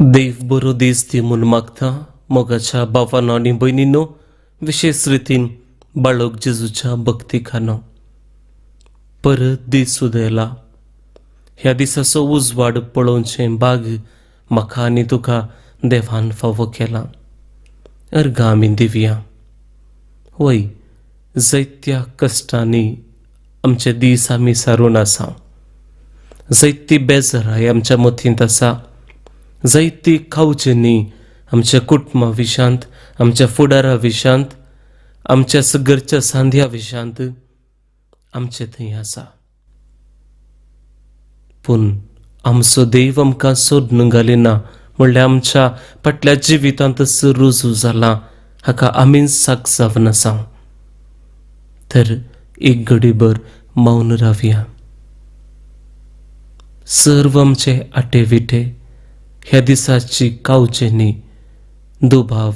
देव बरो दीस दी म्हूण मागता मोगाच्या भावानो आनी भयणीनो, विशेश रितीन बाळक जेजूच्या भक्तिकानो. परत दीस उदयला. ह्या दिसाचो उजवाड पळोवचें भाग म्हाका आनी तुका देवान फावो केला. अर्गां आमी दिवया. वय, जायत्या कश्टांनी आमचे दीस आमी सारून आसा. जायती बेजाराय आमच्या मतींत आसा. जायती खावचेनी आमच्या कुटुंबा विशांत, आमच्या फुडारा विशांत, आमच्या घरच्या सांध्या विशांत आमचे थंय आसा. पूण आमचो देव आमकां सोदून घालिना म्हणल्यार आमच्या फाटल्या जिवितांतच रुजू जाला हाका आमीच साक्ष जावन आसा. तर एक घडीभर मौन रावया. सर्व आमचे आटे विटे, ह्या दिसाची कावचेनी, दुबाव,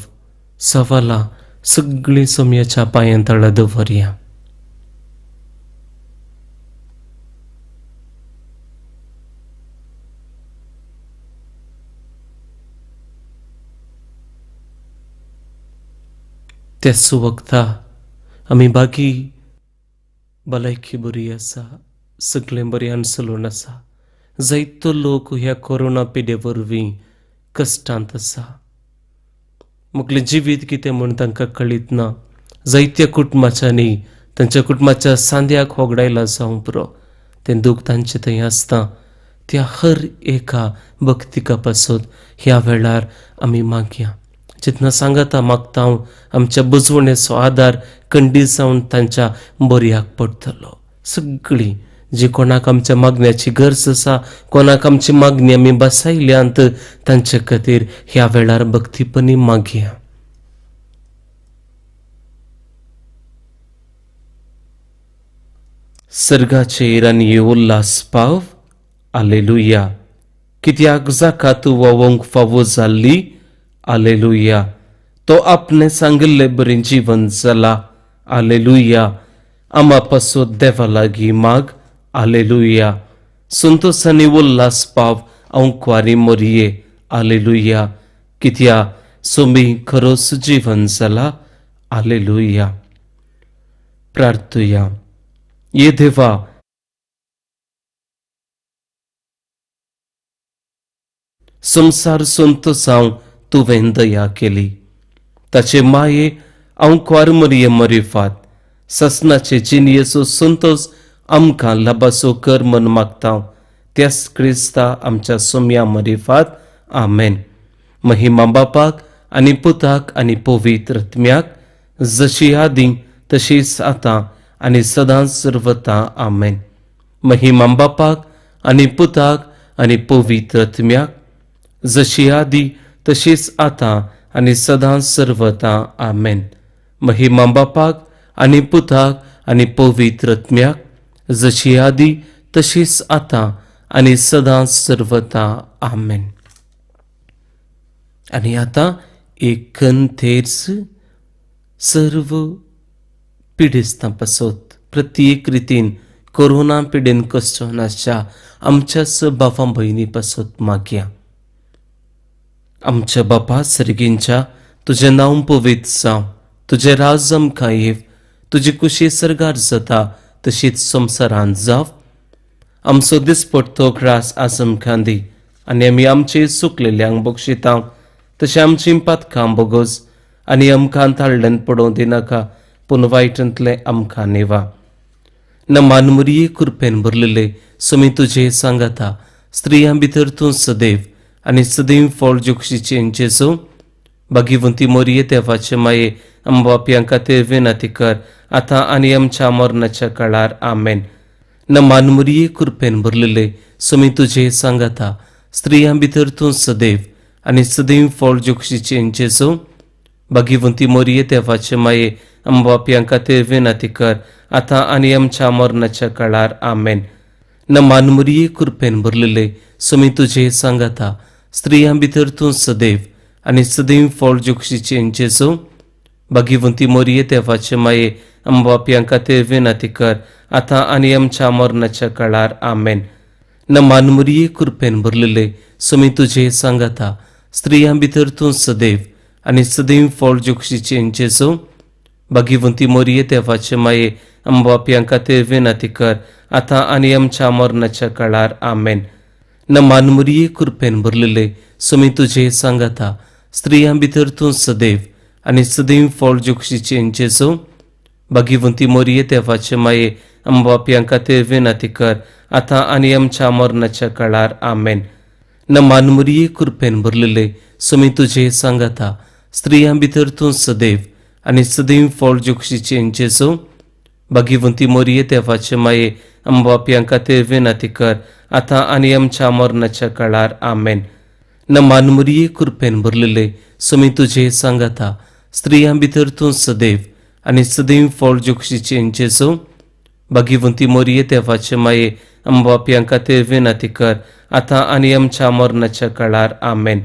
सवालां सगळीं सोमयाच्या पांयां तळा दवरया. त्याच वखता आमी बाकी भलायकी बरी आसा, सगळें बऱ्यान चलून आसा. जायतो लोक ह्या कोरोना पिडे वरवीं कश्टांत आसा. मुगलें जिवीत कितें म्हूण तांकां कळीत ना. जायत्या कुटुंबाच्यांनी तांच्या कुटुंबाच्या सांद्याक होगडायला जावं पुरो, तें दूख तांचे थंय आसता. त्या हर एका भक्तिका पासत ह्या वेळार आमी मागया. जेन्ना सांगता मागता हांव आमच्या बुजवणेचो आदार कंडी जावन तांच्या बऱ्याक पडटलो. सगळीं जी कोणाक आमच्या मागण्याची गरज आसा, कोणाक आमची मागणी आमी बसायल्यांत, तांचे खातीर ह्या वेळार भक्तीपणी मागया. सर्गाचेर आनी उल्हास पाव. आलेलुया. कित्याक जाका तूं व्हांवोंक फावो जाल्ली. आलेलुया. तो आपणे सांगिल्ले बरें जीवन जाला. आलेलुया. आमा पासत देवा लागीं माग. आलेलुया. संतोश आनी उल्हास पाव अंकवारी मोरये. आलेलुया. कित्या सोमी खरोच जीवन जाला. आलेलुया. प्रार्थुया. ये देवा, संवसार संतोसांव तुवें दया केली. ताचे माये अंकवार मोरये मरिफात ससनाचे जिणयेचो संतोष आमकां लाबाचो कर म्हण मागता. त्याच क्रिस्ता आमच्या सोम्या मरिफात. आमेन. महिमा बापाक आनी पुताक आनी पवित्र आत्म्याक, जशी आदी तशीच आतां आनी सदांच सर्वता. आमेन. महिमा बापाक आनी पुताक आनी पवित्र आत्म्याक, जशी आदी तशीच आतां आनी सदांच सर्वता. आमेन. महिमा बापाक आनी पुताक आनी पवित्र आत्म्याक, जशी आदी तशीच आतां आनी सदांच सर्वता. आमेन. आनी आतां एक थेर्स सर्व पिडेस्तां पासत प्रत्येक रितीन कोरोना पिडेन कश्ट आसच्या आमच्याच बाबा भयणी पासत मागया. आमच्या बापा सर्गींच्या, तुजें नांव पवित्र जावं, तुजें राज आमकां येव, तुजी कुशी सर्गार जाता तशीच संवसारांत जावं. आमचो दिसपट्टो ग्रास आज आमकां दी आनी आमी आमचे चुकलेल्यांक बक्षिता तशें आमचीं पातकां बोगोस आनी आमकां ताळ्ळेन पडोवं दिनाका, पूण वायटांतलें आमकां नेवा. नमान मुरये, कृपेन भरलेले, समी तुजे सांगाता, स्त्रियां भितर तूं सदैव आनी सदैव फळ जोक्षीचें जेजू. भागीवंती मोरये, देवाचे माये, आमबापयां खातीर विनंती कर आतां आनी आमच्या मरणाच्या काळार. आमेन. नमान मुरये, कृपेन भरलेले, समी तुजे सांगाता, स्त्रियां भितर तूं सदैव आनी सदैव फळ जोक्षीचें जेजू. भागीवंती मोरये, देवाचे माये, आमबापयां खातीर विनंती कर आतां आनी आमच्या मरणाच्या काळार. आमेन. नमान मुरये, कृपेन भरलेले, समी तुजे सांगाता, स्त्रियां भितर तूं सदैव आनी सदैव फळ जोक्षीचें जेजू. भागीवंती मोरये, देवाचे माये, आमबापयां खातीर विनंती कर आतां आनी आमच्या मरणाच्या काळार. आमेन. नमान मुरये, कृपेन भरलेले, समी तुजे सांगाता, स्त्रियां भितर तूं सदैव आनी सदैव फळ जोक्षीचें जेजू. भाग्यवंती मोरये देवाचे माये, आमबापयां खातीर विनंती कर, आतां आनी आमच्या मरणाच्या काळार. आमेन. नमान मोरये, कृपेन भरलेले, स्वामी तुजे सांगाता, स्त्रियां भितर तूं सदैव आनी सदैव फळ जोक्षीचें जेजू. भाग्यवंती मोरये देवाचे माये, आमबापयां खातीर विनंती कर, आतां आनी आमच्या मरणाच्या काळार. आमेन. नमान मोरये, कृपेन भरलेले, स्वामी तुजे सांगाता, स्त्रियां भितर तूं सदैव आनी सदैव फळ जोक्षीचें जेजू. भाग्यवंती मोरये देवाचे माये, आमबापयां खातीर विनंती कर, आतां आनी आमच्या मरणाच्या काळार. आमेन. नमान मोरये, कृपेन भरलेले, स्वामी तुजे सांगाता, स्त्रियां भितर तूं सदैव आनी सदैव फळ जोक्षीचें जेजू. भाग्यवंती मोरये देवाचे माये, आमबापयां खातीर विनंती कर, आतां आनी आमच्या मरणाच्या काळार. आमेन.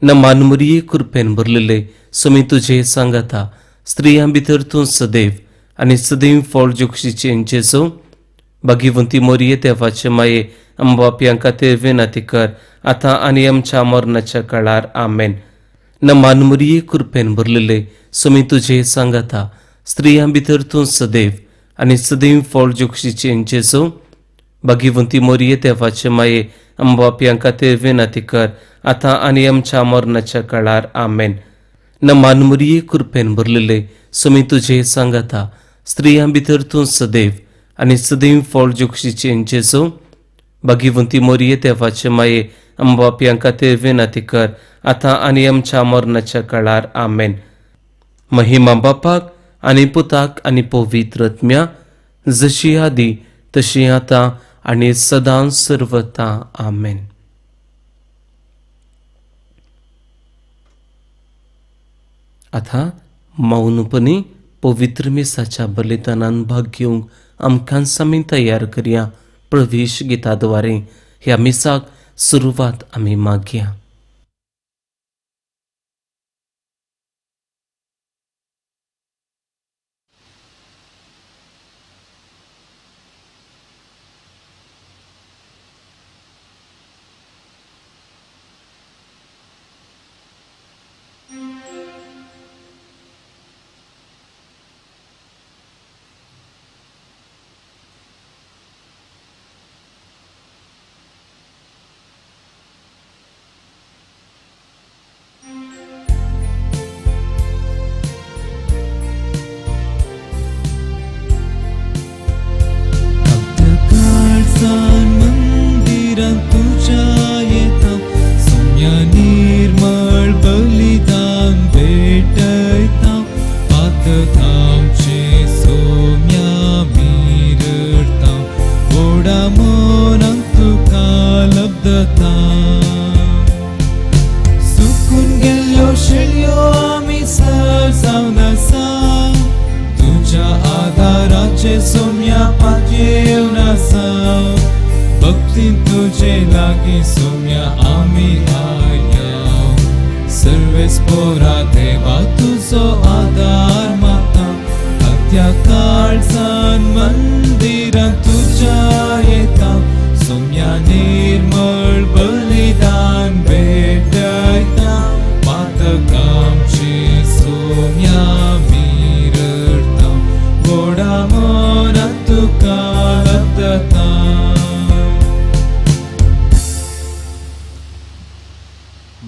नमान मोरये, कृपेन भरलेले, स्वामी तुजे सांगाता, स्त्रियां भितर तूं सदैव आनी सदैव फळ जोक्षीचें जेजू. भाग्यवंती मोरये देवाचे माये, आमबापयां खातीर विनंती कर, आतां आनी आमच्या मरणाच्या काळार. आमेन. नमान मोरये, कृपेन भरलेले, स्वामी तुजे सांगाता, स्त्रियां भितर तूं सदैव आनी सदैव फळ जोक्षीचें जेजू. भाग्यवंती मोरये देवाचे माये, आमबापयां खातीर विनंती कर, आतां आनी आमच्या मरणाच्या काळार. आमेन. नमान मोरये, कृपेन भरलेले, स्वामी तुजे सांगाता, स्त्रियां भितर तूं सदैव आनी सदैव फळ जोक्षीचें जेजू. भाग्यवंती मोरये देवाचे माये, आमबापयां खातीर विनंती कर, आतां आनी आमच्या मरणाच्या काळार. आमेन. महिमा बापाक आनी पुताक आनी पवित्र आत्म्या, जशी आदी तशी आतां आनी सदां सर्वता. आमेन. आतां मौनपणी पवित्र मिसाच्या बलिदानान भाग घेवंक आमकां आमी तयार करया. प्रवेश गिताद्वारे ह्या मिसाक सुरवात आमी मागया.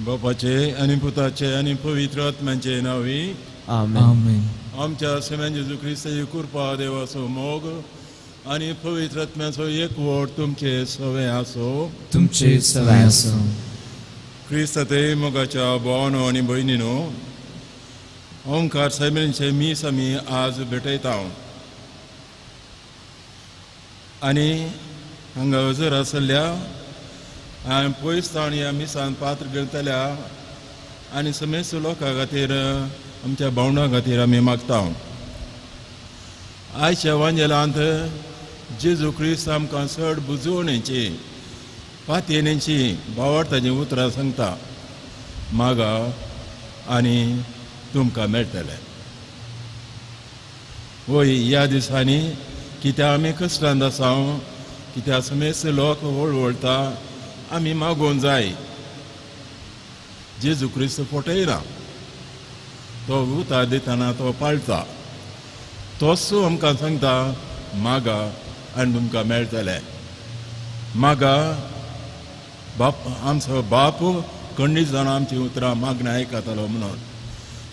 बापाचे आनी पुताचे आनी पवित्र आत्म्याचे नांवी आमेन. आमच्या सेमेन जेजू क्रिस्ताची कृपा, देवाचो मोग आनी पवित्र आत्म्याचो एकवट तुमचे सवे आसो. तुमचे सवे आसो. क्रिस्ताते मोगाच्या भावानो आनी भयणीनो, ओंकार सायबीणीचे मीस आमी आज भेटयता आनी हांगा हजर आसल्या आनी पयस ताण ह्या मिसान पात्र घेतल्या आनी समेस्त लोकां खातीर, आमच्या भावंडां खातीर आमी मागता. आयच्या वांजेलांत जेजू क्रिस्त आमकां चड बुजवणेची, पातयेनेची, भावार्थाची उतरां सांगता, मागा आनी तुमकां मेळटलें. वय ह्या दिसांनी कित्याक आमी कश्टांत आसा, कित्याक समेस्त लोक वळवळटा, आमी मागोवंक जाय. जेजू क्रिस्त फटयना, तो उतार दितना तो पाळटा. तोच आमकां सांगता मागा आनी तुमकां मेळटलें. मागा बाप, आमचो बाप खंडीत जाणां आमची उतरां मागणें आयकतलो म्हणून.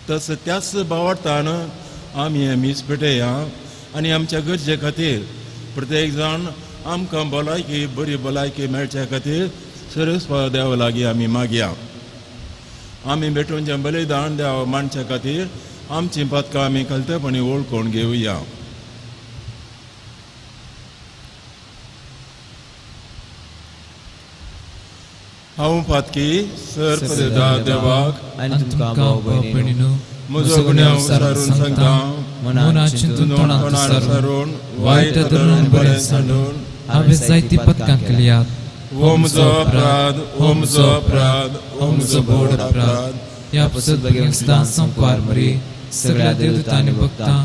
तस त्याच भावार्थान आमी हें मीस पेटया आनी आमच्या गरजे खातीर प्रत्येक जाण आमकां भलायकी, बरी भलायकी मेळच्या खातीर सरस्पत देवा लागीं आमी मागया. आमी भेटून जें बलिदान देवा मांडच्या खातीर आमची पातकां आमी खलतेपणी वळखून घेवया. हांव पातकी सर देवाक आनी तुमकां भाव भयणीनो म्हजो गुन्यांव सारून सांगता, मनान चिंतून तोंडान सारून वायट धरून बरें सांडून हांवें जायती पदकां केल्यात. हो म्हजो अपराध, हो म्हजो अपराध, हो म्हजो व्हड अपराध. ह्या पसत भगेस्तान संपार मरी सगळ्या देवदूतांनी भक्तां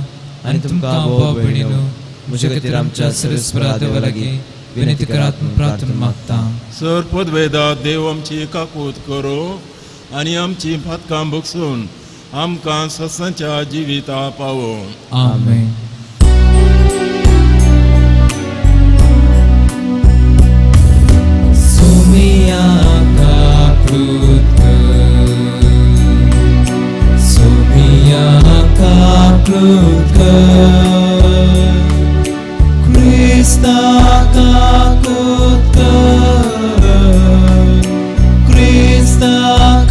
आनी तुमकां भाव भयणीनो म्हजे खातीर आमच्या सरस्परा देवा लागीं विनंती करात म्हूण प्रार्थना मागता. सर पदवेदा देव आमची काकूत करूं आनी आमची पातकां भोगसून आमकां ससांच्या जिविता पावों. आमेन. सोमिया काकृत कर, सोमिया काकृत कर, क्रिस्ता काकूत कर, क्रिस्ता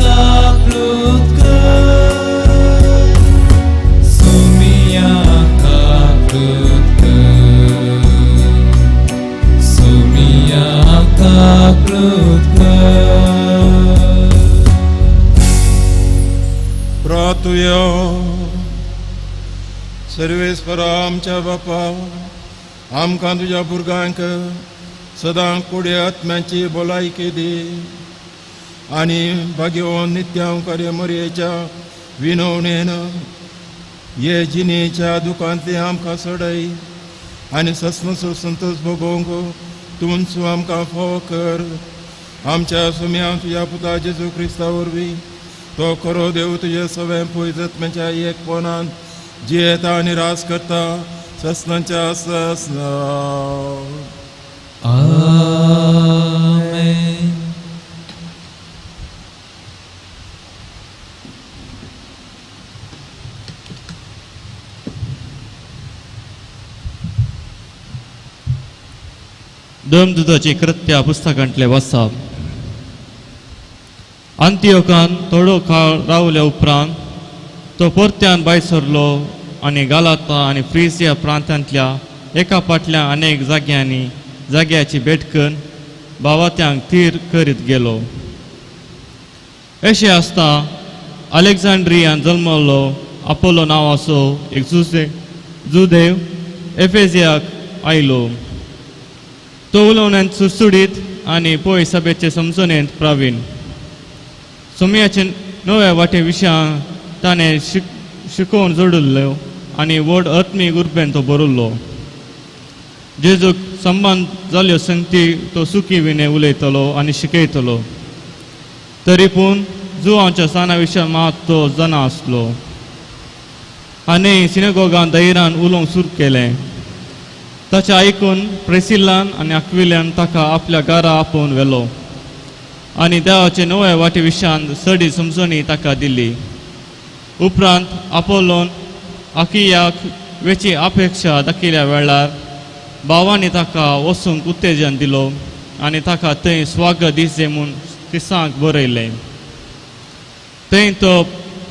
काकृत कर, सोमिया काकृत कर, सोमिया काकृत कर. प्रार्थुया. सर्वेस्परा आमच्या बापा, आमकां तुज्या भुरग्यांक सदां कुडे आत्म्याची भलायकी दी आनी भाग्यवन नित्यांकार्य मरयेच्या विनवणेन हे जिणेच्या दुखांतली आमकां सोडय आनी सस्नसो संतोश भोगोवंक तूंच आमकां फावो कर. आमच्या सुम्या तुज्या पुता जेजू क्रिस्ता वरवीं तो खरो देव तुजे सगळें पयजत्म्याच्या एकपणान जियेता आनी राज करता ससनाच्या ससना. आमेन. दमदुताची कृत्या पुस्तकांतले वाचप. अंतियोकान थोडो काळ रावल्या उपरांत तो परत्यान भायर सरलो आनी गालाता आनी फ्रिजिया प्रांतांतल्या एका फाटल्या अनेक जाग्यांनी जाग्याची भेट करून भावात्यांक थीर करीत गेलो. अशें आसता अलेक्झांड्रियान जल्मल्लो अपोलो नांवाचो एक जुदेव एफेजियाक आयलो. तो उलोवण्यांत सुडसुडीत आनी पय सभेचे समजणेंत प्रावीण. सोमयाचे नव्या वाटे विशयान ताणें शिकोवन जोडिल्लो आनी व्हड आत्मीक उर्बेन तो बरयल्लो. जेजूक संबंद जाल्यो संगती तो सुखी विणे उलयतलो आनी शिकयतलो. तरी पूण जुवांच्या साना विशयान मात तो जाणा आसलो आनी सिनेगोगान धैर्यान उलोवंक सुरू केलें. ताचें आयकून प्रेसिल्लान आनी अक्विल्यान ताका आपल्या घरा आपोवन व्हेलो आनी देवाचे नवे वाटे विशयान चडी समजणी ताका दिली. उपरांत आपोलोन आकियाक वेची अपेक्षा दाखयल्या वेळार भावांनी ताका वचूंक उत्तेजन दिलो आनी ताका थंय स्वागत दिसचें म्हूण तिसांक बरयलें. थंय तो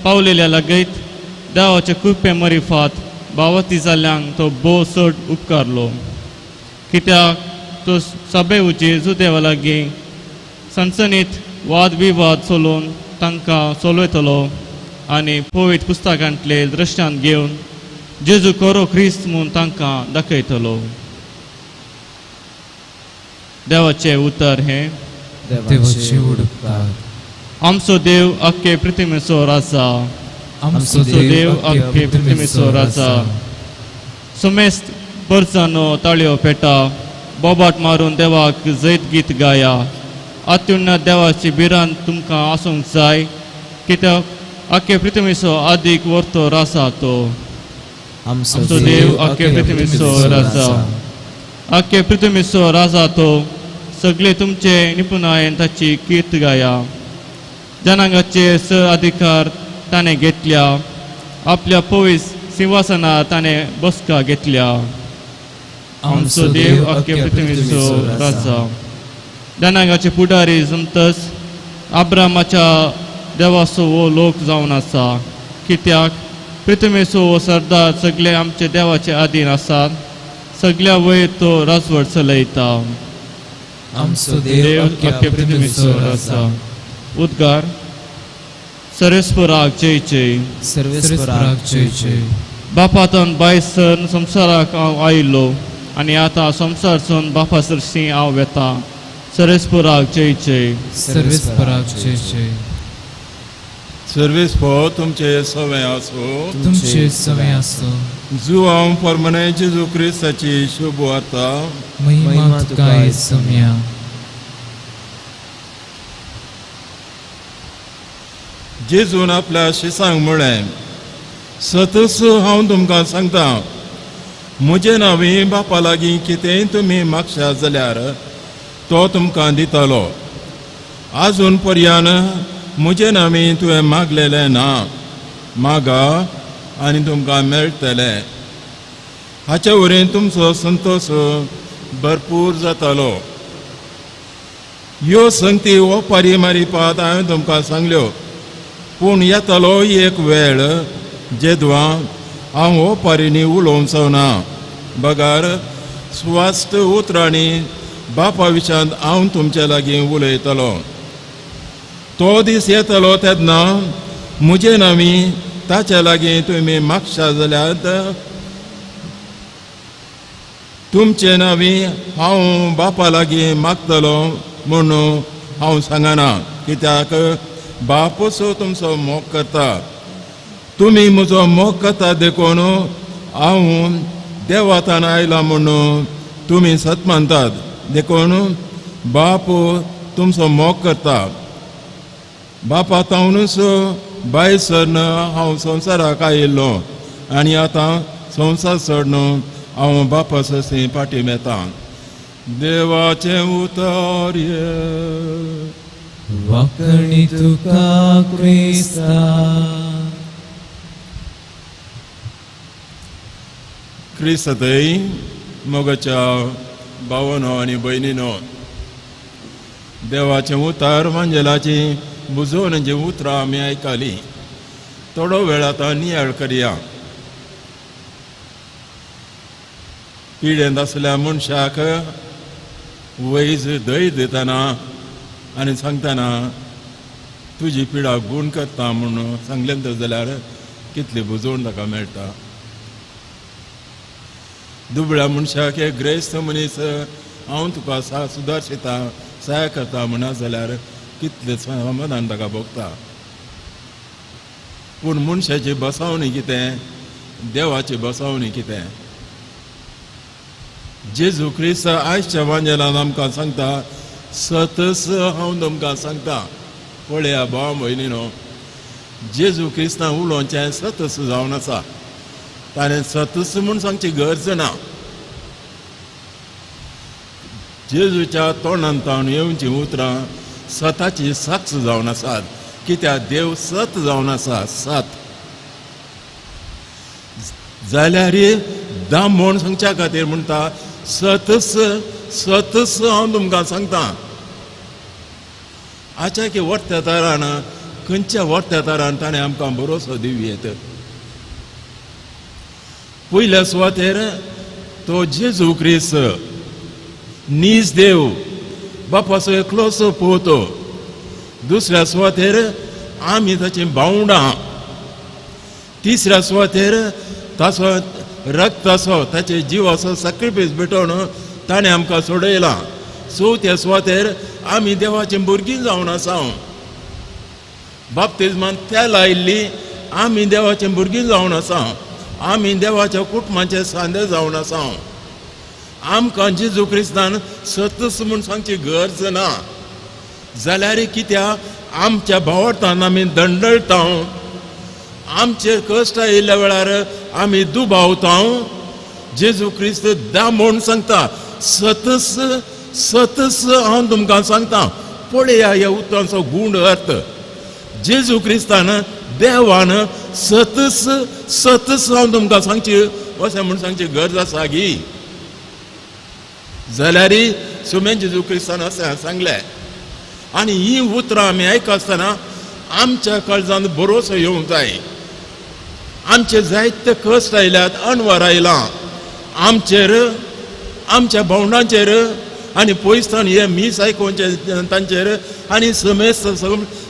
पावलेल्या लागीत देवाचे कृपे मरिफात भावाती जाल्ल्यांक तो भोव चड उपकारलो, कित्याक तो सभेवचे जुदेवा लागीं सनसनीत वाद विवाद चलोवन तांकां चलयतलो आनी पवित्र पुस्तकांतले दृश्टांत घेवन जेजू खरो क्रिस्त म्हूण तांकां दाखयतलो. देवाचें उतर हें. देवाचे उपकार. आमचो देव अख्खे पृथ्वीचो राजा, आमचो देव अख्खे पृथ्वीचो राजा. सुमेस्त परजानो ताळयो पेटा, बोबाट मारून देवाक जैत गीत गाया. अत्युन्नत देवाची भिरांत तुमकां आसूंक जाय कित्याक आख्खे पृथ्वीचो आदीक व्हरतो राजा तो. आमचो देव अख्खे पृथ्वीचो राजा, आख्खे पृथ्वीचो राजा तो. सगळे तुमचे निपुणायेन ताची कीर्त गाया. जनांगाचे स अधिकार ताणें घेतल्या, आपल्या पवीस सिंहासनार ताणें बसका घेतल्या. आमचो देव अख्खे पृथ्वीचो राजा. जनांगाचे पुढारी जमतस अब्रामाच्या देवाचो हो लोक जावन आसा, कित्याक पृथ्वीचो हो सरदार सगळे आमचे देवाचे अधीन आसात. सगळ्या वयर तो राजवट चलयता. आमचो देव अख्खे पृथ्वीचो राजा. उद्गार सरेस्पराक जय जय. सर्वेस्पराक जय जय. बापातन बाय सर संवसाराक हांव आयिल्लो आनी आतां संवसार सून बापा सरशी हांव वेता. सरेस्पराक जय जय. सर्वेस्पराक जय जय. सर्वीस फो तुमचे सवे आसूं. तुमचे सवे आसूं. जुआंव परमने जेजू क्रिस्ताची शुभ वार्ता. महिमा तुका येसुम्या. जेजून आपल्या शिसांक म्हळें, सतच हांव तुमकां सांगता, म्हजे नांवी बापा लागीं कितेंय तुमी मागशात जाल्यार तो तुमकां दितलो. आजून पर्यान म्हजे नांवी तुवें मागलेलें ना, मागा आनी तुमकां मेळटलें. हाचे वरवीं तुमचो संतोश भरपूर जातलो. ह्यो संगती ओपारी मारिपात हांवें तुमकां सांगल्यो, पूण येतलो एक वेळ जेदवा हांव ओपारींनी उलोवचो ना, बगर सुवास्त उतरांनी बापा विशांत हांव तुमचे लागीं उलयतलो. तो दीस येतलो तेन्ना म्हजे नांवी ताचे लागीं तुमी मागशा जाल्यार तुमचे नांवी हांव बापा लागीं मागतलो म्हूण हांव सांगना, कित्याक बापूच तुमचो मोग करता. तुमी म्हजो मोग करता देखून हांव देवातान आयला म्हूण तुमी सत मानतात, देखून बाप तुमचो मोग करता. बापा तावनूच भायर सरन हांव संवसाराक आयिल्लो आनी आतां संवसार सोडून हांव बापा सरशी फाटीं येता. देवाचें उतर. वाकणी तुका क्रिस्ता. क्रिस्तय मोगाच्या भावानो आनी भयणीनो, देवाचें उतर वांजेलाची बुजोवण्याची उतरां आमी आयकली. थोडो वेळ आतां नियाळ करया. पिडेंत आसल्या मनशाक वैज धैर्य दितना आनी सांगतना तुजी पिडा गूण करता म्हूण सांगलें तर जाल्यार कितली बुजोवण ताका मेळटा. दुबळ्या मनशाक एक ग्रेस्त मनीस हांव तुका सुदारशिता सहाय करता म्हणा जाल्यार कितलें समाधान ताका भोगता. पूण मनशाची बसावणी कितें, देवाची बसावणी कितें? जेजू क्रिस्त आयच्या वांजेलान आमकां सांगता, सतस हांव तुमकां सांगता. पळया भाव भयणीनो, जेजू क्रिस्तान उलोवचें सतस जावन आसा. ताणें सतस म्हूण सांगची गरज ना. जेजूच्या तोंडान तावन येवचीं उतरां सताची साक्ष जावन आसात, कित्याक देव सत जावन आसा. सत जाल्यार दाम म्हूण सांगच्या खातीर म्हणटा, सतस सतस हांव तुमकां सांगता. आच्या की वर्त्या खंयच्या वर्त्या तारान ताणें आमकां भरोसो दिवं येत. पयल्या सुवातेर तो जेजू क्रिस्त नीज देव बापाचो एकलोसो पोवतो. दुसऱ्या सुवातेर आमी ताची भावंडां. तिसऱ्या सुवातेर ताचो रक्ताचो ताचे जिवाचो सॅक्रिफायस भेटोवन ताणें आमकां सोडयलां. चवथ्या सुवातेर आमी देवाची भुरगीं जावन आसा. बाप्तिज्मान तेल आयिल्ली आमी देवाची भुरगीं जावन आसा. आमी देवाच्या कुटुंबाचे सांदे जावन आसा. आमकां जेजू क्रिस्तान सतस म्हूण सांगची गरज ना. जाल्यार कित्याक आमच्या भावार्थान आमी दंडळता, आमचेर कश्ट आयिल्ल्या वेळार आमी दुबावता. जेजू क्रिस्त दामोवन सांगता, सतस सतस हांव तुमकां सांगता. पळया ह्या उतरांचो गूण अर्थ. जेजू क्रिस्तान देवान सतस सतस हांव तुमकां सांगची अशें म्हूण सांगची गरज आसा गी? जाल्यार सुमेन जेजू क्रिस्तान अशें सांगलें. आनी ही उतरां आमी आयकतना आमच्या काळजांत भरोसो येवंक जाय. आमचे जायते कश्ट आयल्यात, अणवर आयला आमचेर, आमच्या भावंडांचेर आनी पयसान हे मीस आयकोवचे तांचेर आनी समेस्त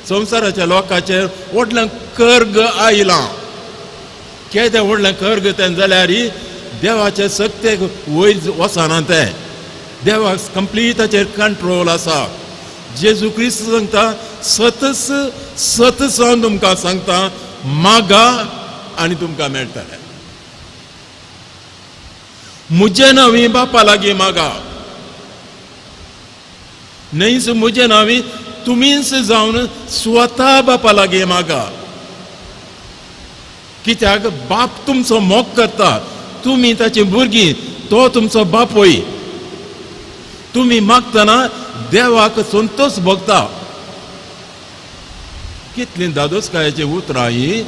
संवसाराच्या लोकांचेर व्हडलें कर्ग आयलां. केदें व्हडलें कर्ग तें जाल्यार देवाचे सक्तेक वयर वचना तें, देवाक कंप्लीट ताचेर कंट्रोल आसा. जेजू क्रिस्त सांगता, सतस सतस हांव तुमकां सांगता, मागा आनी तुमकां मेळटलें. म्हजे नांवी बापा लागीं मागा, न्हयच म्हजे नांवी तुमीच जावन स्वता बापा लागीं मागा. कित्याक बाप तुमचो मोग करता, तुमी ताची भुरगीं, तो तुमचो बापूय. तुमी मागतना देवाक संतोष भोगता. कितली दादोसकायेची उतरां ही.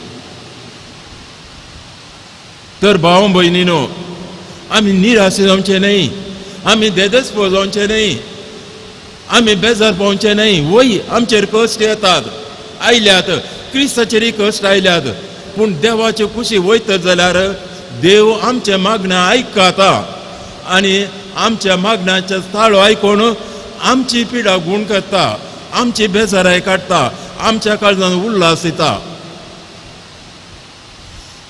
तर भाव भयणीनो, आमी निराश जावचे न्हय, आमी देदेस्पो जावचे न्हय, आमी बेजार पावचे न्हय. वय आमचेर कश्ट येतात, आयल्यात, क्रिस्ताचेरय कश्ट आयल्यात, पूण देवाचे खुशी वयत जाल्यार देव आमचे मागणें आयकता आनी आमच्या मागण्याचे ताळो आयकून आमची पिडा गूण करता, आमची बेजाराय काडटा, आमच्या काळजान उल्हास दिता.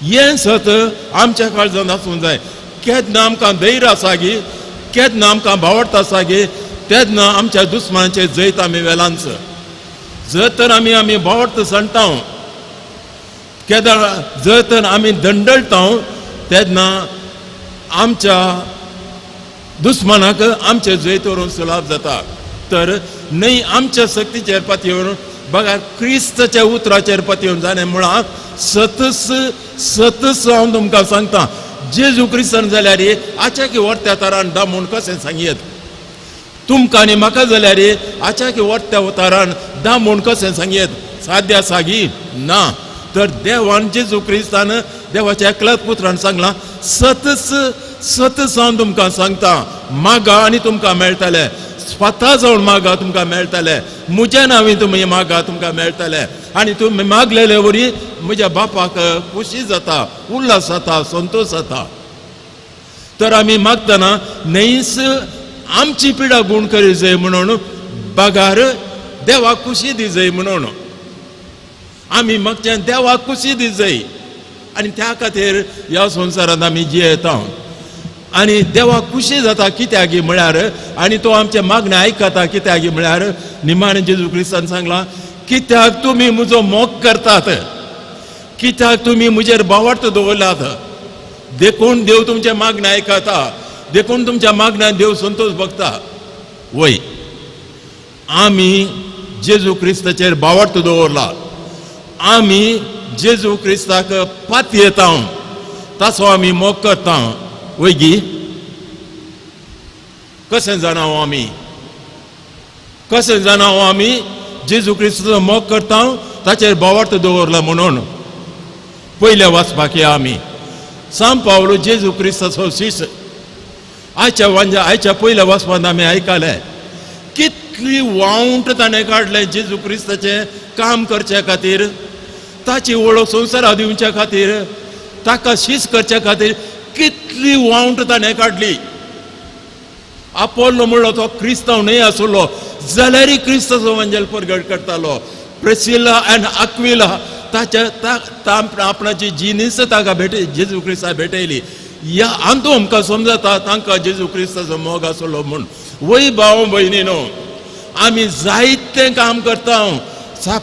हें सत आमच्या काळजान आसूंक जाय. केन्ना आमकां धैर्य आसा गी, केन्ना आमकां भावार्थ आसा गी, तेन्ना आमच्या दुस्मानाचेर जैत आमी वेलांच. जर तर आमी आमी भावार्थ सांडटा, केन्ना जर तर आमी दंडळटा, तेन्ना आमच्या दुस्मानाक आमचे जैत व्हरूंक सुलाभ जाता. तर न्हय आमच्या सक्तीचेर पातयेवन बघा क्रिस्ताच्या उतराचेर पातयेवन जाणें म्हळां, सतस सतस हांव तुमकां सांगता. जेजू क्रिस्तान जाल्यार आचाकी वर्त्या तारान दामून कशें सांगयेत? तुमकां आनी म्हाका जाल्यार आचाकी वर्त्या उतारान दामून कशें सांगयेत? साद्या सागी ना. तर देवान जेजू क्रिस्तान देवाच्या एकल्याच पुत्रान सांगलां, सतस सतस हांव तुमकां सांगता, मागा आनी तुमकां मेळटलें. स्वता जावन मागा, तुमकां मेळटलें. म्हज्या नांवी तुमी मागा, तुमकां मेळटलें. आनी तुमी मागलेले वरी म्हज्या बापाक खोशी जाता, उल्हास जाता, संतोश जाता. तर आमी मागतना न्हयच आमची पिडा गूण करी जाय म्हणून, बगार देवाक खुशी दी जाय म्हणून आमी मागचें, देवाक खुशी दी जाय. आनी त्या खातीर ह्या संवसारांत आमी जियेता आनी देवाक खुशी जाता. कित्याक म्हळ्यार आनी तो आमचें मागणें आयकता. कित्याक म्हळ्यार निमाणें जेजू क्रिस्तान सांगलां, कित्याक तुमी म्हजो मोग करतात, कित्याक तुमी म्हजेर भावार्थ दवरलात, देखून देव तुमचें मागणें आयकता, देखून तुमच्या मागण्यान देव संतोष भोगता. वय आमी जेजू क्रिस्ताचेर भावार्थ दवरला, आमी जेजू क्रिस्ताक पातयेता, ताचो आमी मोग करता. वय गी? कशें जाणा आमी, कशें जाणा आमी जेजू क्रिस्ताचो मोग करता, ताचेर भावार्थ दवरला म्हणून? पयल्या वाचपाक या आमी. सांव पावलो जेजू क्रिस्ताचो शिश्य. आयच्या वांजा आयच्या पयल्या वाचपांत आमी आयकलें कितली वावंट ताणें काडलें जेजू क्रिस्ताचें काम करचे खातीर, ताची वळख संवसाराक दिवच्या खातीर, ताका शीस करचे खातीर कितली वावंट ताणें काडली. आपोल्लो म्हणलो तो क्रिस्तांव न्हय आसलो जाल्यारय क्रिस्ताचो वंजेल परगट करतालो. प्रेसिला आनी आक्विला ताच्या आपणाची जिनीस ताका भेटय जेजू क्रिस्ताक भेटयली. ह्या अंतू आमकां समजता तांकां जेजू क्रिस्ताचो मोग आसलो म्हूण. वय भाव भयणीनो, आमी जायतें काम करता,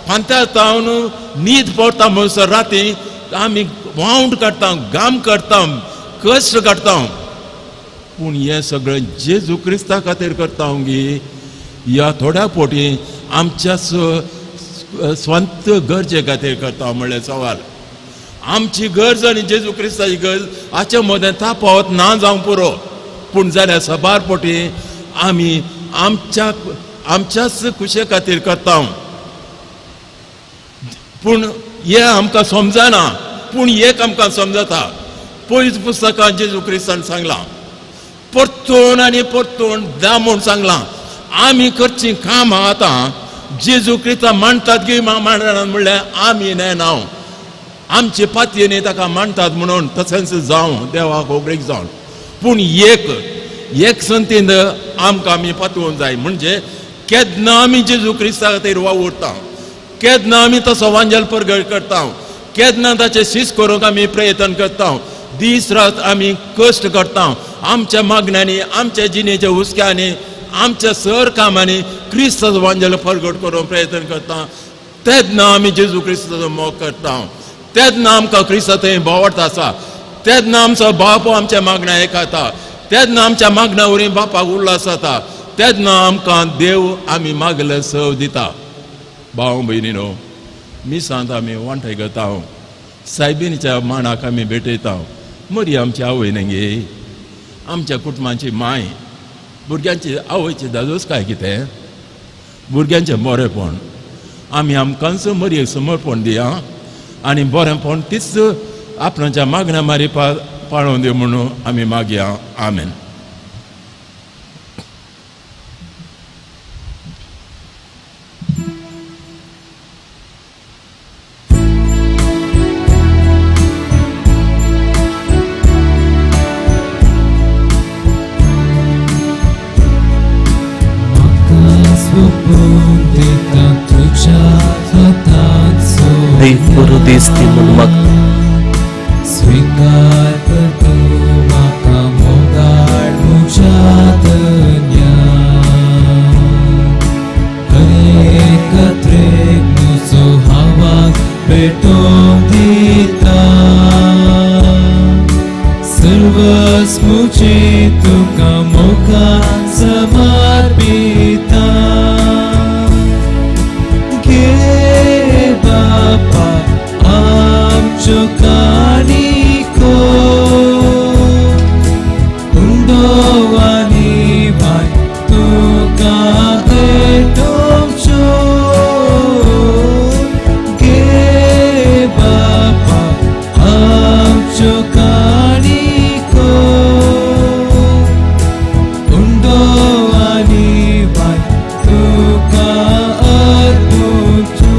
फांत्यार जावन न्हीद पडटा म्हणसर राती आमी वावंट काडटा, घाम काडटा, कश्ट काडटा, पूण हें सगळें जेजू क्रिस्ता खातीर करता गी? ह्या थोड्या पोटी आमच्या स्वंत गरजे खातीर करता म्हणलें सवाल. आमची गरज आनी जेजू क्रिस्ताची गरज हाच्या मदें तापावत ना जावंक पुरो, पूण जाल्यार सबार पोटी आमी आमच्या आमच्याच खुशे खातीर करता. पूण हें आमकां समजना, पूण एक आमकां समजता. पयस पुस्तकां जेजू क्रिस्तान सांगलां परतून आनी परतून दा म्हूण सांगलां, आमी करचीं कामां आतां जेजू क्रिस्ता मांडटात की मांडनात म्हणल्यार आमी नेना, आमचे पातयेनी ताका मांडटात म्हणून तशेंच जावं देवाक होगळीक जावन. पूण एक एक संतीन आमकां आमी पातळूंक जाय, म्हणजे केन्ना आमी जेजू क्रिस्ता खातीर वावुरता, केन्ना आमी तसो वांजेल परगट करता, केन्ना ताचें शीस करूंक आमी प्रयत्न करता, दीस रात आमी कश्ट करता, आमच्या मागण्यांनी आमच्या जिणेच्या हुस्क्यांनी आमच्या सर कामांनी क्रिस्ताचो वांजेल परगट करूंक प्रयत्न करता, तेन्ना आमी जेजू क्रिस्ताचो मोग करता, तेन्ना आमकां क्रिस्ता थंय बोवार्थ आसा, तेन्ना आमचो बाप आमच्या मागण्या आयकता, तेन्ना आमच्या मागण्या वरवीं बापाक उल्हास जाता, तेन्ना आमकां देव आमी मागले सव दिता. भाव भयणीनो, मिसांत आमी वांटय घेता, सायबिणीच्या माणाक आमी भेटयता. मरी आमची आवय न्ही, आमच्या कुटुंबाची माय, भुरग्यांची आवयची दादोस काय कितें, भुरग्यांचें बरेंपण आमी आमकांच मरयेक समर्पण दिया आनी बरेंपण तीच आपणाच्या मागण्या मारी पाळोवन दी म्हणून आमी मागया. आमेन. स्वीकार करतो म्हाका मोगाळ म्हज्या धन्या, हरेक त्रेक म्हजो हावाक पेटोवंक दिता, सर्वस म्हजें तुका मोगान समर्पिता. घे बापा आमच्यो काणिको, उंडो आनी वाय तुका भेटोवच्यो. घे बापा आमच्यो काणिको, उंडो आनी वाय तुका अर्पुच्यो.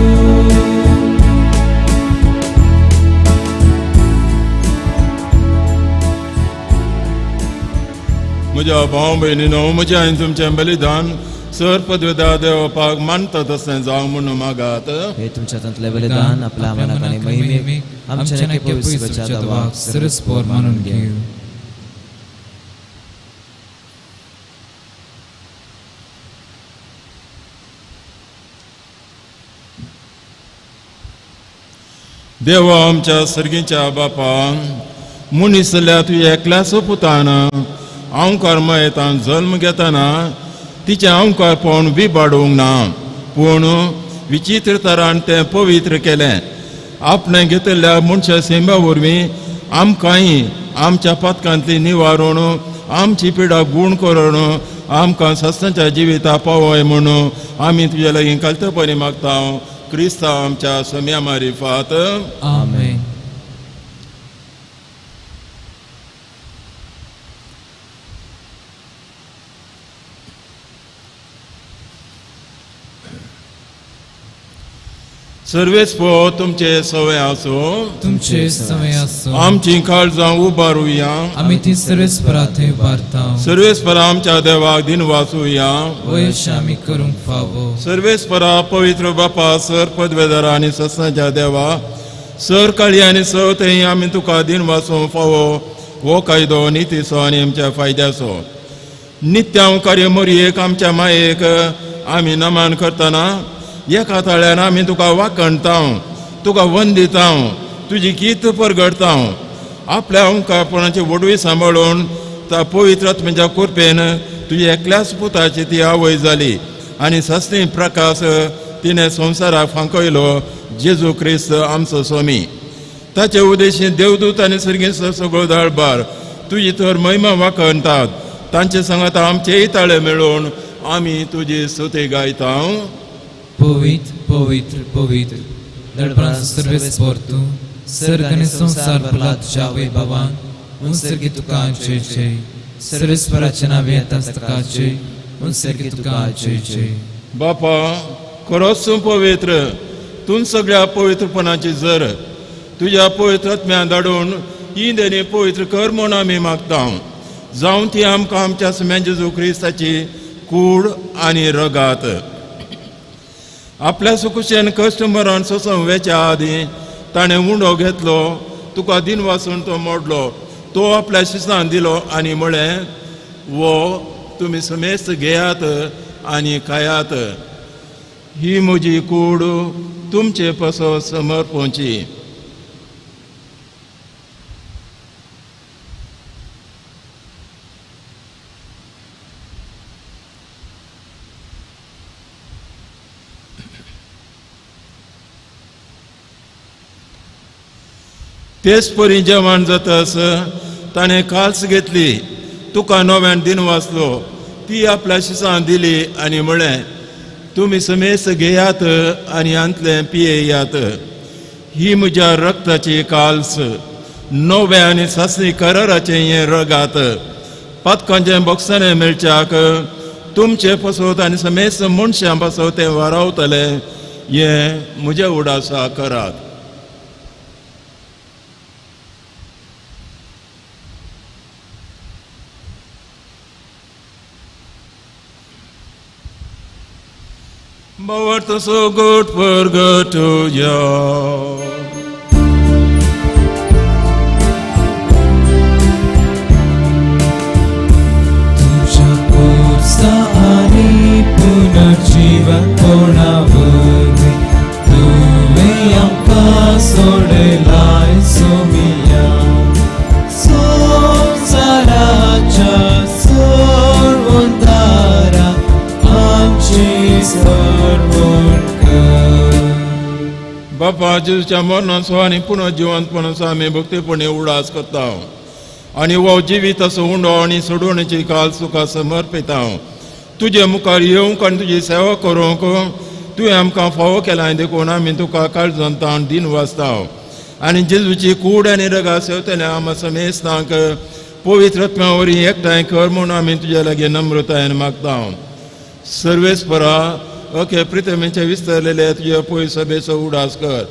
म्हज्या भाव भयणीनो, म्हजें आनी तुमचें बलिदान सर पदवेदा देवपाक मानता तशें जावं म्हणून मागात. हे तुमच्या हातांतलें बलिदान आपल्या मनाक आनी महिमेक आमच्या नक्की पवित्र देवाक सरस पोर मानून घेवं. देवा आमच्या सर्गीच्या बापा, मनीस जाल्यार तुज्या एकल्याच पुतान अंकार मयतान जल्म घेतना तिचें अंकारपण विबाडूंक ना, पूण विचित्र तरान तें पवित्र केलें. आपणें घेतिल्ल्या मनशा सेंबा वरवीं आमकांय आमच्या पातकांतली निवारण, आमची पिडा गूण करून आमकां सस्तांच्या जिविता पावय म्हणून आमी तुज्या लागीं कालतपणी मागता. क्रिस्ता आमच्या सम्या मारिफात. आमेन. सर्वेस पो तुमचे सवय आसूं, तुमचे सवय आसूं. आमची काळजां उबारुया, आमी ती सर्वेस्परा थंय उबारता. सर्वेस्परा आमच्या देवाक दिनवासुया, वयश आमी करूंक फावो. सर्वेस्परा पवित्र बापा, सर पदवेदारा आनी सस्नाच्या देवा, सर काळी आनी सव थंय आमी तुका दिनवासूंक फावो. हो कायदो नितीचो आनी आमच्या फायद्याचो नित्यांव कार्य मोरयेक आमच्या मायेक आमी नमन करतना एका ताळ्यान आमी तुका वाखणता, तुका वंदिता, तुजी गीत परगडता. आपल्या अंकारपणाची वडवी सांबाळून त्या पवित्र आत्म्याच्या कृपेन तुजी एकल्याच पुताची ती आवय जाली आनी सासणी प्रकाश तिणें संवसाराक फांकयलो जेजू क्रिस्त आमचो स्वामी. ताचे उद्देशी देवदूत आनी सर्गेस्त सगळो दळबार तुजी तर महिमा वाखणतात. तांचे सांगात आमचेय ताळे मेळोवन आमी तुजी स्तुती गायता. पवित्र पवित्र पवित्र दळबरांचो सर्वेस्पर तूं, सर्ग आनी संवसार भरला तुज्या वैभवान. उंसर्गी तुका जय जय. सर्वेस्पराच्या नांवे येता तुका जय. उंसर्गी तुका जय जय. बापा खरोच तूं पवित्र, तूं सगळ्या पवित्रपणाची जर तुज्या पवित्र आत्म्यान धाडून ही देणी पवित्र कर म्हूण आमी मागता. जावं ती आमकां आमच्या सुम्या जेजू क्रिस्ताची कूड आनी रगात. आपल्या सुकुशेन कश्ट मरण सोंसूंक वेच्या आदीं ताणें उंडो घेतलो, तुका दिन वासून तो मोडलो, तो आपल्या शिसान दिलो आनी म्हळें, वो तुमी समेस्त घेयात आनी खायात, ही म्हजी कूड तुमचे पासत समर्पणची. तेच परी जेवण जातास ताणें काल्स घेतली, तुका नव्यान दिन वाचलो, ती आपल्या शिसान दिली आनी म्हळें, तुमी समेस्त घेयात आनी हांतलें पियेयात, ही म्हज्या रक्ताची काल्स, नव्या आनी सासणी कराराचें हें रगात. पातकांचें बोगसणें मेळच्याक तुमचें पासत आनी समेस्त मनशां पासत तें वारावतलें, हें म्हज्या उडासा करात. But so good for God to you. तुझ्या पोरसा आनी पुनर्जीवनपणा वरवीं तुवें आमकां सोडलाय सोमिया. संवसाराच्या सोडवणदारा आमची सोडवण कर. बापा जेजूच्या मरणाचो आनी पुनर्जिवंतपणाचो आमी भक्तीपणी उडास करता आनी हो जिवीत असो उंडो आनी सोडवणेची काल तुका समर्पिता. तुजे मुखार येवंक आनी तुजी सेवा करूंक तुवें आमकां फावो केलां देखून आमी तुका काळजान ताण दिन वाचता. आनी जेजूची कूड आनी रगा सेवतल्या आमा समेस्तांक पवित्र आत्म्या वरवीं एकठांय कर म्हूण आमी तुज्या लागीं नम्रतायेन मागता. सर्वेस्परा ओके प्रितमेचे विस्तारलेले तुज्या पय सभेचो उडास कर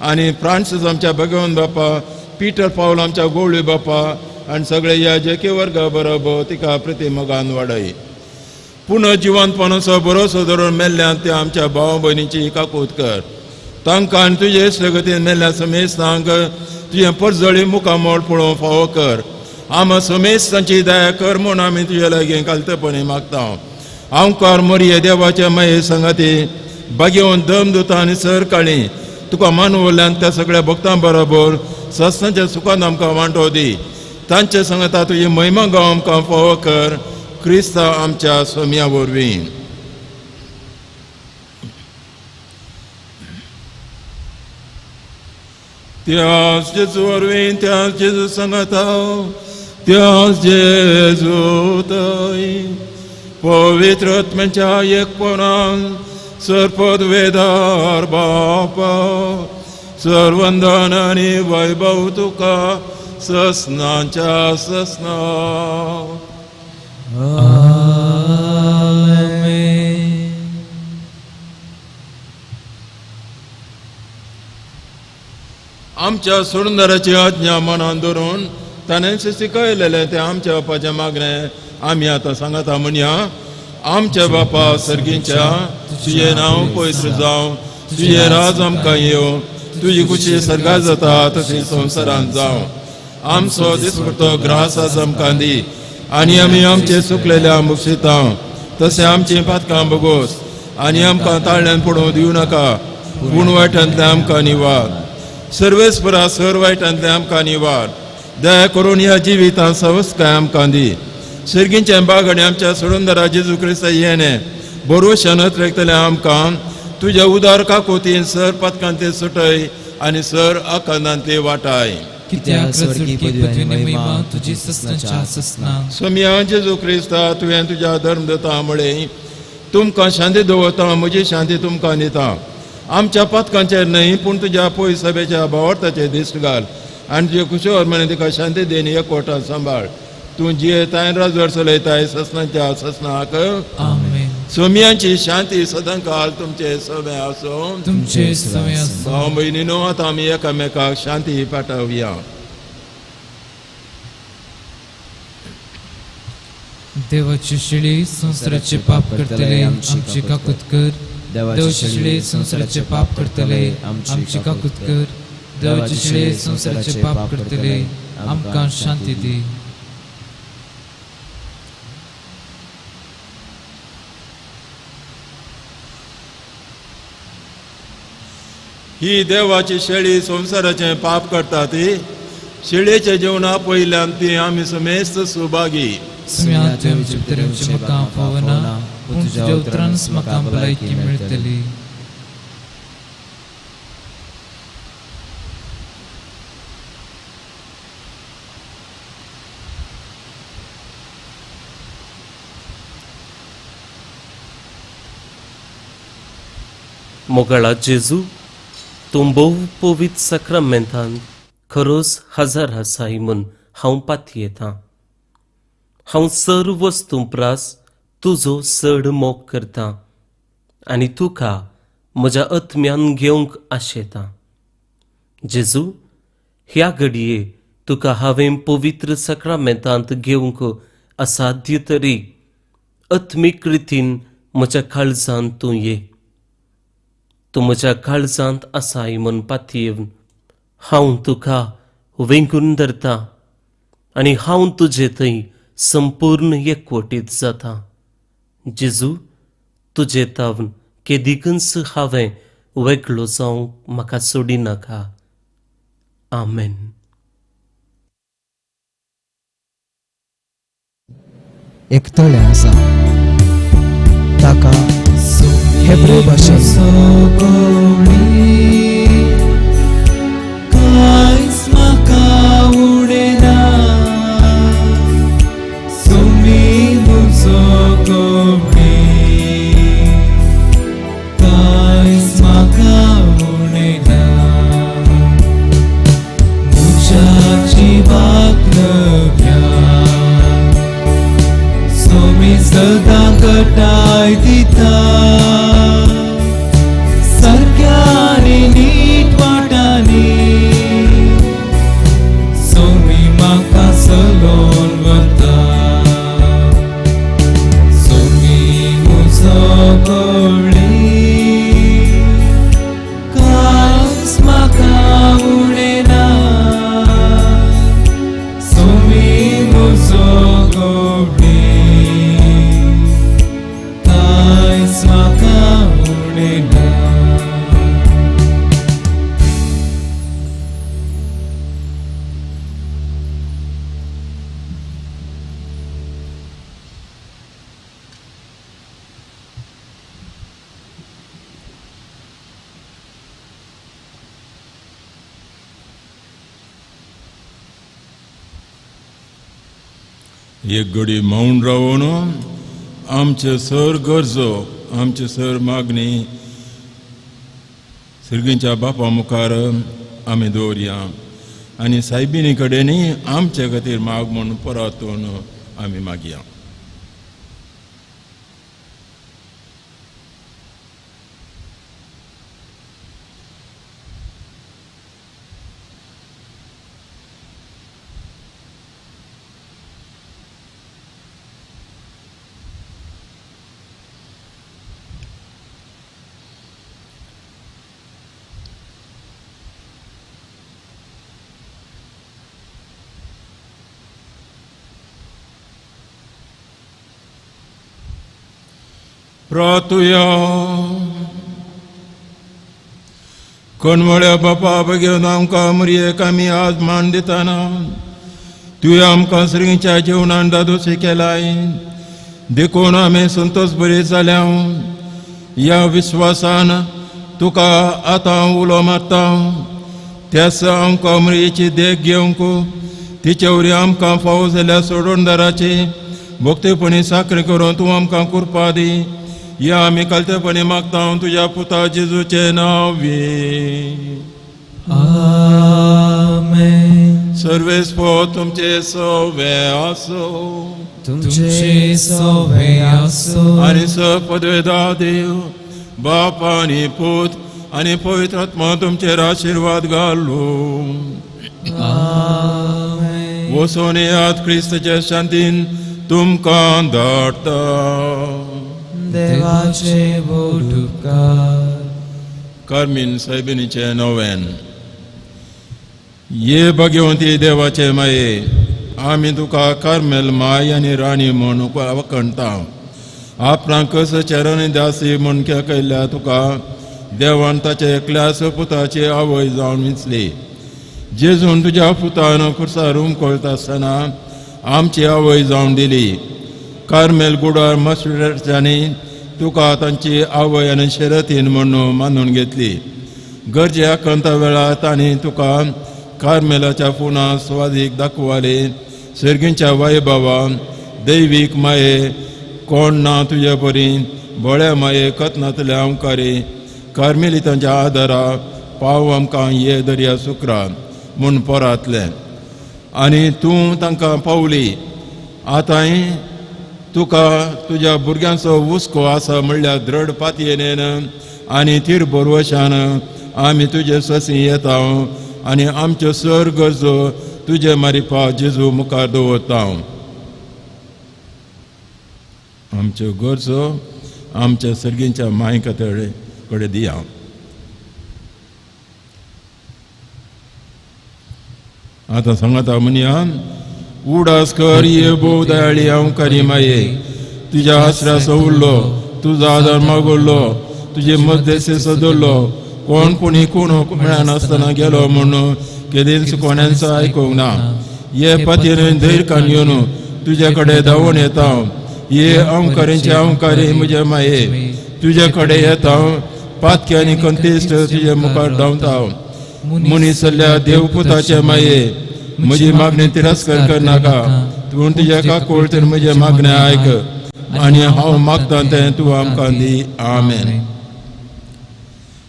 आनी फ्रांसीस आमच्या भगवान बापा, पीटर पावल आमच्या गोवळी बापा आनी सगळे ह्या जेके वर्गा बरोबर तिका प्रतिमगान वाडय. पुनर्जिवंतपणाचो भरोसो धरून मेल्ल्यान त्या आमच्या भाव भयणीची काकूत कर. तांकां आनी तुजे सगतीन मेल्ल्या समेस्तांक तुजें परजळी मुखामोळ पळोवंक फावो कर. आमा समेस्तांची दया कर म्हूण आमी तुजे लागीं कालतेपणी मागता. आंकार मोरये देवाच्या माये संगाती बागेवन दम दुता आनी सर काळी तुका मानवल्यान त्या सगळ्या भक्तां बरोबर सस्नाच्या सुखान आमकां वांटो दी. तांचे संगता तुजी महिमा गांव आमकां फावो कर, क्रिस्ता आमच्या सोम्या वरवीं. त्याच जेजू वरवीं, त्याच जेजू संगता, त्याच जेजू थंय पवित्र आत्म्याच्या एकपणान सरपद वेदार बापा सर्वंदन आनी वैभव तुका ससनाच्या ससना. आमेन. आमच्या सोडणदाराची आज्ञा मनान धरून ताणें शिकयलेलें तें आमच्या बापाचें मागणें आमी आतां सांगता म्हणया. आमच्या बापा सर्गीच्या, तुजें नांव पवित्र जावं, तुजें राज आमकां येवं, तुजी खुशी सर्गात जाता तशी संवसारांत जावं. आमचो दिसपट्टो ग्रास आज आमकां दी आनी आमी आमचे सुकलेल्या मुक्षिता तशें आमचीं पातकां बगोस आनी आमकां ताळ्यान पडोवंक दिवं नाका, पूण वायटांतलें आमकां निवार. सर्वेस्परा सर वायटांतलें आमकां निवार. दया करून ह्या जिवितांत सवस्काय आमकां दी. सर्गींचें बाग आनी आमच्या सोडूनदारा जेजू क्रिस्ता येणें भरोश्यान अत्रेकतले आमकां तुज्या उदार काकोतीन सर पातकांते सुटय आनी सर आकांतांतली वाटाय. कित्याक स्वर्गीय पदवी आनी महिमा तुजी ससनाच्या ससना. सोमया जेजू क्रिस्ता तुवें तुज्या धर्म दिता म्हळें तुमकां शांती दवरता म्हजी शांती तुमकां दिता. आमच्या पातकांचेर न्हय पूण तुज्या पयस सभेच्या भावार्थाचेर दिश्ट घाल आनी तुजे कुशोर म्हणे तुका शांती then एकवटान सांबाळ. तूं जियेताय राजवट चलयताय ससनाच्या ससनाक. आमेन. सोमयांची शांती सदांकाल तुमचे सगळे आसूं. तुमचे सगळे आसूं. भाव भयणीनो आतां आमी एकामेकाक शांती पाठोवया. देवाची शिळी संवसाराचे पाप करतले आमची काकूत कर. देवाची शिळी संवसाराचे पाप करतले आमची काकूत कर. देवाची शिळी संवसाराचे पाप करतले आमकां शांती दी. ही देवाची शेळी संवसाराचें पाप करता ती शेळयेच्या जेवणा पयल्यान ती आमी समेस्त सुभागी. सुम्या तुवें म्हजे भितर येवचें म्हाका फावना पूण तुज्या उतरानच म्हाका भलायकी मेळटली. मोगाळा जेजू तूं भोव पवित्र साक्रामेंतांत खरोच हजर आसाय म्हूण हांव पातयेतां. हांव सर्व वस्तूं प्रास तुजो चड मोग करतां आनी तुका म्हज्या आत्म्यान घेवंक आशेतां. जेजू ह्या घडये तुका हांवें पवित्र साक्रामेंतांत घेवंक असाध्य तरी आत्मीक रितीन म्हज्या काळजांत तूं ये. तूं म्हज्या काळजांत आसाय म्हूण पातयेवन हांव तुका वेंगून धरता आनी हांव तुजे थंय संपूर्ण एकवटीत जाता. जेजू तुजे तावन केदिकूच हांवें वेगळो जावंक म्हाका सोडिनाका. आमेन. एक तळें आसा ताका हेब्रू भाशेन कांयच म्हाका उणें ना सुमी म्हजो गोवणी कांयच म्हाका उणें ना म्हज्या जिवाक नव्या सुमी सदां घटाय दिता सारक्यानी नीट वाटांनी सोमी म्हाका चलोवन वता सोमी म्हजो गवळी कांयच म्हाका उणें ना सोमी म्हजो गवळी कांयच म्हाका उणें ना. एक घडी मौन रावून आमचे सर गरजो आमचे सर मागणी सर्गींच्या बापा मुखार आमी दवरया आनी सायबिणी कडेन आमचे खातीर माग म्हूण परतून आमी मागया. प्रातुया कणमळ्या बापा घेवन आमकां मरयेक आमी आज मान दिताना तुवें आमकां सगळींच्या जेवणान दादोशी केलाय. देखून आमी संतोष बरी जाल्या. ह्या विश्वासान तुका आतां उलो मारता. त्यास आमकां मरियेची देख घेवंक तिचे वरी आमकां फावो जाल्या सोडणदाराची भक्तीपणी साखरे करून तूं आमकां कृपा दी. ह्या आमी कालतेपणी मागता तुज्या पुता जेजूचें नांव. आमेन. सर्वेस्पो तुमचे सवे आसो. तुमचे सवे आसो. आनी स पदवेदा देव बाप आनी पूत आनी पवित्र आत्मा तुमचेर आशिर्वाद घालू. आमेन. वसोन येयात क्रिस्ताच्या शांतीन तुमकां धाडटा. देवाचे व्हड उपकार. कार्मीन सायबिणीचें नवेन. ये भाग्यवंती देवाचे माये, आमी तुका कार्मेल माय आनी राणी म्हूण वखणता. आपणाक चरणी दासी म्हूण केल्या तुका देवान ताच्या एकल्याच पुताची आवय जावन विंचली. जेजून तुज्या पुतान खुर्सार उमकळता आसतना आमची आवय जावन दिली. कार्मेल गुडार मसुड्यांनी तुका तांची आवय आनी शरतीन म्हूण मानून घेतली. गरजे आकांता वेळार तांणी तुका कार्मेलाच्या फोना स्वादीक दाखवाले. सर्गींच्या वायबावा दैवीक माये कोण ना तुजे परी भोळ्या माये कथनांतल्या आमकारी कार्मेलितांच्या आदारा पाव आमकां ये दर्या सुक्रा म्हूण पोरांतलें आनी तूं तांकां पावली. आतांय तुका तुज्या भुरग्यांचो हुस्को आसा म्हणल्यार दृढ पातयेन आनी थीर भरवशान आमी तुजे ससी येता आनी आमच्यो सर गरजो तुजे मारिफा जेजू मुखार दवरता. आमच्यो गरजो आमच्या सर्गींच्या माय कडेन दिया. आतां सांगता म्हणया. उडास कर ये भोव दयाळी हांव करी माये, तुज्या आसऱ्या सवुल्लो, तुजो आदार मागुल्लो, तुजे मध्यस्थे सदरलो. कोण कोणी कोण मेळनासतना गेलो म्हणून केदींच कोणाचो आयकूंक ना. ये पातयेन धैर्य कान येवन तुजे कडेन धांवून येता. ये अंकारींचे अंकारी म्हजे माये, तुजे कडेन येता. पातकी आनी कंतेश्ट तुजे मुखार धांवता. मनीस जाल्ल्या देवपुताचे माये, म्हजी मागणी तिरस्कार करनाका. पूण तुज्या काकुळटेन म्हजें मागणें आयक आनी हांव मागता तें तूं आमकां दी. आमेन.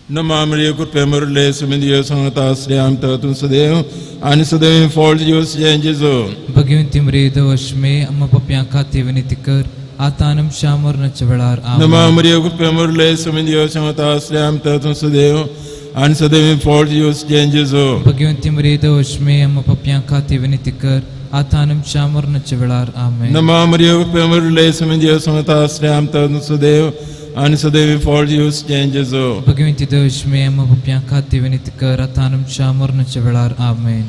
नमा मरिये कृपे मुरले सुमिंदियो सांगता आसले आमकां तूं सदैव आनी सदैव फॉल्ट दिवस जेजू. भगवंती मरिये देवश्मे आम्हा पाप्यां खातीर विनंती कर आतां आनी आमच्या मरणाच्या वेळार. नमा मरिये कृपे मुरले सुमिंदियो सांगता आसले आमकां तूं सदैव आनी सदैव फॉल्ट दिवस जेजू. भगवंती मरिये देवश्मे आम्हा पाप्यां खातीर विनंती कर आतां आनी आमच्या मरणाच्या वेळार. आमेन. नमा मरिये कृपे मुरले सुमिंदियो सांगता आसले आमकां तूं सदैव आनी सदैव फॉल्ट दिवस जेजू. भगवंती देवश्मे आम्हा पाप्यां खातीर विनंती कर आतां आनी आमच्या मरणाच्या वेळार. आमेन.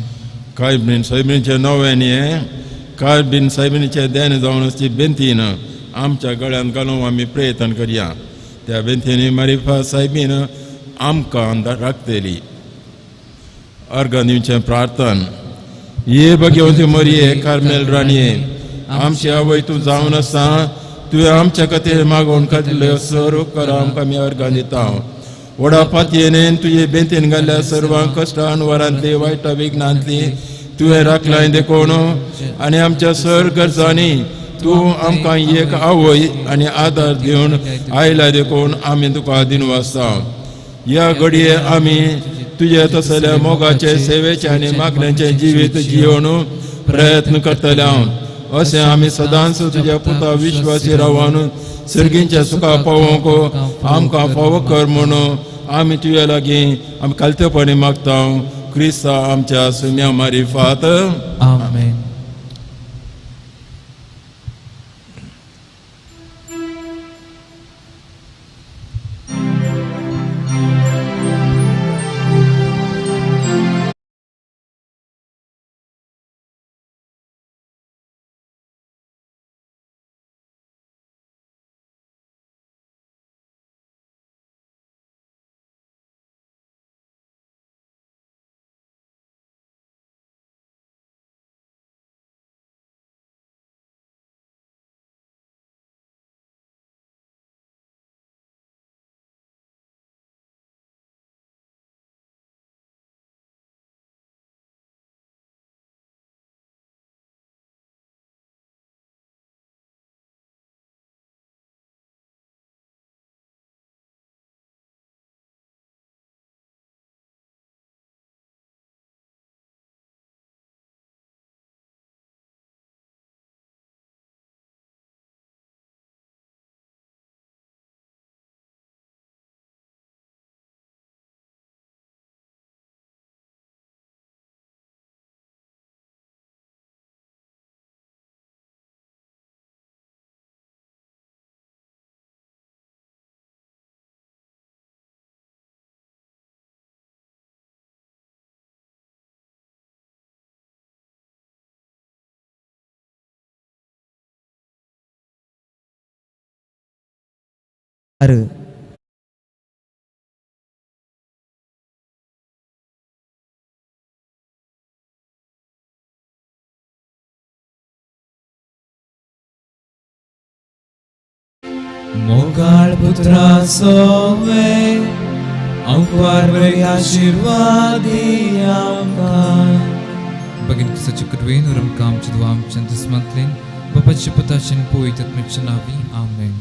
काय बीन सायबिणीचें नवें हें काय बीन सायबिणीचें देणें जावन आसची बेंतीन आमच्या गळ्यांत घालूंक आमी प्रयत्न करया. त्या बेंतीनी मारिफा सायबीन आमकां राखतली. अर्गां दिवचें प्रार्थन. ये भगवंती मरिये कार्मेल राणये, आमची आवय तूं जावन आसा. तुवें आमच्या खातीर मागोवन काडिल्ल्यो सर उपकार आमकां आमी अर्गां दिता. व्हडा पातयेन तुजे बेंतीन घाल्ल्या सर्वांक कश्टान वरांतली वायटा विघ्नांतली तुवें राखलाय देखून आनी आमच्या सर गरजांनी तूं आमकां एक आवय आनी आदार दिवन आयला देखून आमी तुका दिनवासता. ह्या घडये आमी तुजे तसल्या मोगाचे सेवेचे आनी मागण्याचें जिवीत जियोवन प्रयत्न करतले. अशें आमी सदांच तुज्या पुता विश्वासी रावन सर्गींच्या सुखा पावोवंक आमकां फावो कर म्हणून आमी तुज्या लागीं आमी कालतेपणी मागता. क्रिस्ता आमच्या सुम्या मारिफात. आमेन. मोगाळ पुत्रा सोवे अंकुर बरी आशीर्वादी आमकां बगीन कुसाची कुरवेन उरम काम चिदवाम चंदस्मंतलेन बापाचे पुताचे पवित्र आत्म्याच्या नावी आमेन.